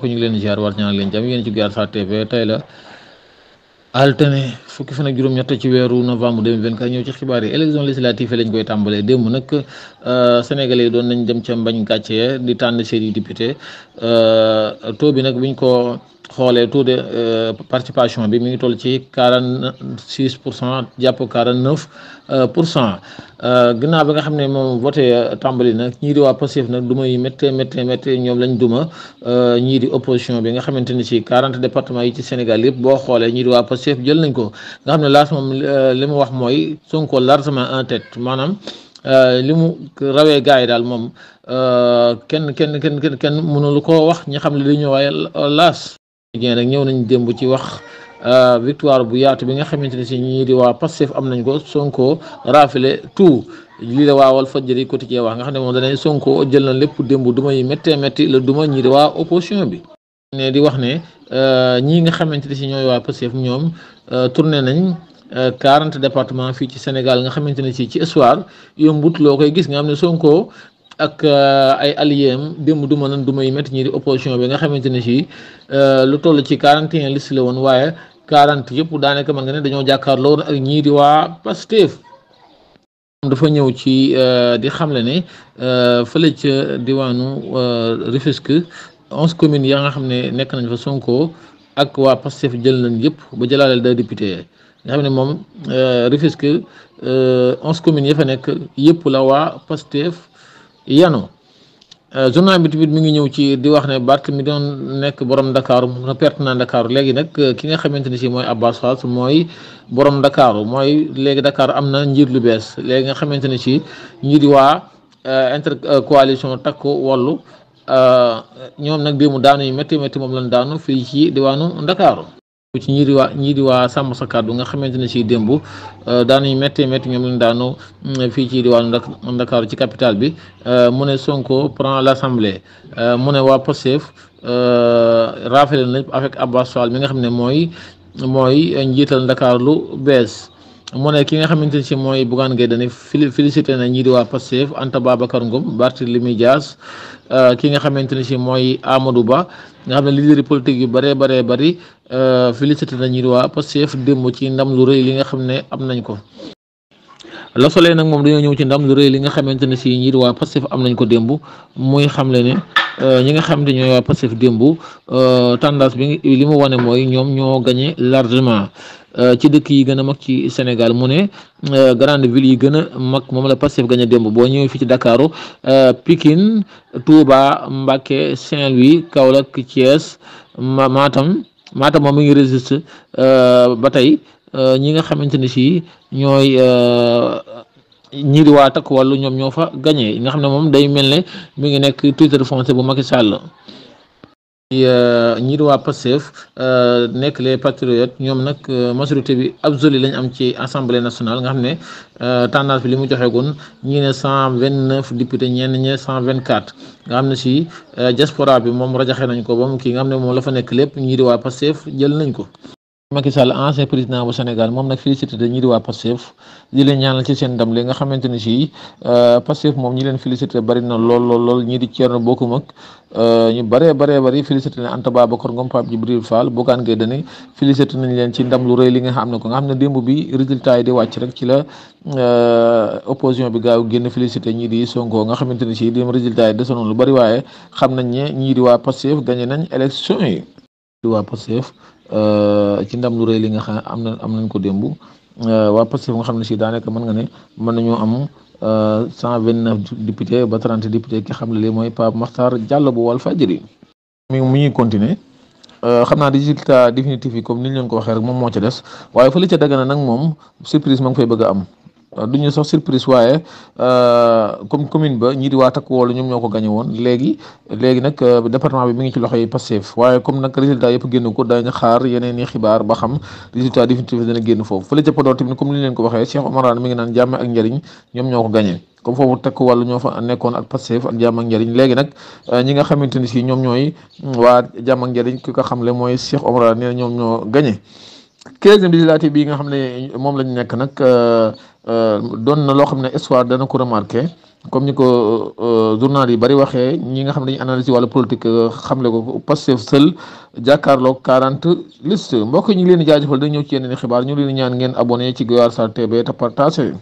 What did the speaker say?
mbokk ñu ngi leen ziar war ñaan leen jàmm yéen ci Guiar TV tey la altine fukki fan ak juróom-ñett ci weeru novembre 2024 ñëw ci xibaar yi élection législative lañ koy tàmbalee démb nag sénégalais yi doon nañ dem ca mbañ gàcce di tànn seeni député taux bi nag buñ ko xoolee taux de participation bi mi ngi toll ci 46% jàpp 49%. ginnaaw bi nga xam ne moom voté tàmbali nag ñii di waa Pastef nag duma yi méttee ñoom lañ duma ñii di opposition bi nga xamante ni ci 40 départements yi ci Sénégal yëpp boo xoolee ñii di waa Pastef jël nañ ko nga xam ne laas moom li mu wax mooy Sonko largement en tête maanaam li mu rawee gars yi daal moom kenn mënulu koo wax ñi xam ne li ñëw waaye laas nag ñëw nañ démb ci wax victoire bu yaatu bi nga xamante ne si ñii di waa Pastef am nañ ko Sonko rafle tout lii la waa Walfadjri quotidien wax nga xam ne moom danañ Sonko jël na lépp démb duma yi métti la duma ñii di waa opposition bi ne di wax ne ñii nga xamante ne si ñooy waa Pastef ñoom tourné nañ 40 départements fii ci Sénégal nga xamante ne si ci histoire yombut loo koy gis nga xam ne Sonko ak ay alliés démb duma nan duma yi métti ñii di opposition bi nga xamante ne si lu toll ci 41 liste la woon waaye 40 yëpp daanaka mën nga ne dañoo jàkkaarloo ak ñii di waa Pastef dafa ñëw ci di xamle ne fële ca diwaanu Rufisque 11 communes ya nga xam ne nekk nañ fa Sonko ak waa Pastef jël nañ yëpp ba jëlaaleel 2 députés nga xam ne moom Rufisque 11 communes ya fa nekk yëpp la waa Pastef yano journal bi tamit mi ngi ñëw ci di wax ne Barth mi doon nekk borom Dakar na perte na Dakar léegi nag ki nga xamante ni si mooy Abbas Fall mooy borom Dakar mooy léegi Dakar am na njiit lu bees léegi nga xamante ni si ñii di waa intercoalition Takku Wallu ñoom nag démb daanu yu métti moom lañ daanu fii ci diwaanu Ndakaaru ci ñii di waa sàmm sa kàddu nga xamante ne si démb daanu yu métti ñoom lañ daanu fii ci diwaanu Ndakaaru ci capitale bi mu ne Sonko prend l'Assemblée mu ne waa Pastef rafetlu na avec Abbas Fall mi nga xam ne mooy njiital Ndakaar lu bees mu ne ki nga xamante ne si mooy Bougane Gueye Dany félicité na ñii di waa Pastef Anta Babacar Ngom Barthélémy Dias ki nga xamante ne si mooy Amadou Ba nga xam ne leader politique yu bëree bëri félicité na ñii di waa Pastef démb ci ndam lu rëy li nga xam ne am nañ ko. Le Soleil nag moom dañoo ñëw ci ndam lu rëy li nga xamante ne si ñii di waa Pastef am nañ ko démb muy xamle ne ñi nga xam ne ñooy waa Pastef démb tendance bi li mu wane mooy ñoom ñoo gagné largement ci dëkk yi gën a mag ci Sénégal mu ne grande ville yi gën a mag moom la Pastef gagné démb boo ñëwee fii ci Dakaru Pikine Touba Mbacké Saint-Louis Kaolack Thiès Matam moom mi ngi résiste ba tey ñi nga xamante ne si ñooy ñii di waa Takku Wallu ñoom ñoo fa gagné nga xam ne moom day mel ne mi ngi nekk titre foncier bu Macky Sall ñii di waa Pastef nekk les patriotes ñoom nag majorité bi absolue lañ am ci assemblée nationale nga xam ne tendance bi li mu joxe gun ñii ne 129 députés ñenn ñe 124 nga xam ne si diaspora bi moom rajaxe nañ ko ba mu kii nga xam ne moom la fa nekk lépp ñii di waa Pastef jël nañ ko. Macky Sall ancien président bu Sénégal moom nag félicité ñi di waa Pastef di leen ñaanal ci seen ndam li nga xamante ne si Pastef moom ñi leen félicité bari na lool ñii di Thierno Bocoum ak ñu bari félicité ne Anta Babacar Ngom Pape Djibril Fall Bougane Gueye Dany félicité nañ leen ci ndam lu rëy li nga xam ne ko nga xam ne démb bi résultat yi di wàcc rek ci la opposition bi gaaw génn félicité ñii di Sonko nga xamante ne si dem résultat yi desoon lu bari waaye xam nañ ne ñii di waa Pastef gagné nañ élection yi di waa Pastef ci ndam lu rëy li nga xam am nañ ko démb waa Pastef nga xam ne si daanaka mën nga ne mën nañoo am 129 députés ba 30 députés ki xam ne lii mooy Pape Makhtar Diallo bu Walfadjri mi ñuy continuer xam naa résultat définitif yi comme ni ñu leen ko waxee rek moom moo ca des waaye fële ca Dagana nag moom surprise ma ngi fay bëgg a am du ñu sax surprise waaye comme commune ba ñii di waa Takku Wallu ñoom ñoo ko gagné woon léegi nag département bi mi ngi ci loxo yi Pastef waaye comme nag résultat yëpp génn ko dañu xaar yeneen i xibaar ba xam résultat définitif dana génn foofu fële ca Podor tamit comme ni leen ko waxee Cheikh Omar Anne mi ngi naan jàmm ak njëriñ ñoom ñoo ko gagné comme foofu Takku Wallu ñoo fa nekkoon ak Pastef ak jàmm ak njëriñ léegi nag ñi nga xamante ni si ñoom ñooy waa jàmm ak njëriñ ki ko xamle mooy Cheikh Omar Anne nee na ñoom ñoo gagné 15e législative bi nga xam ne moom lañ nekk nag doon na loo xam ne histoire dana ko remarqué comme ni ko journal yi bari waxee ñi nga xam ne dañuy analyse wàllu politique xamle ko Pastef seul jàkkaarloog 40 liste mbokk ñu ngi leen di jaajëfal dañ ñëw ci yeneen xibaar ñu leen di ñaan ngeen abonné ci Gueoar Sarr TV te partagé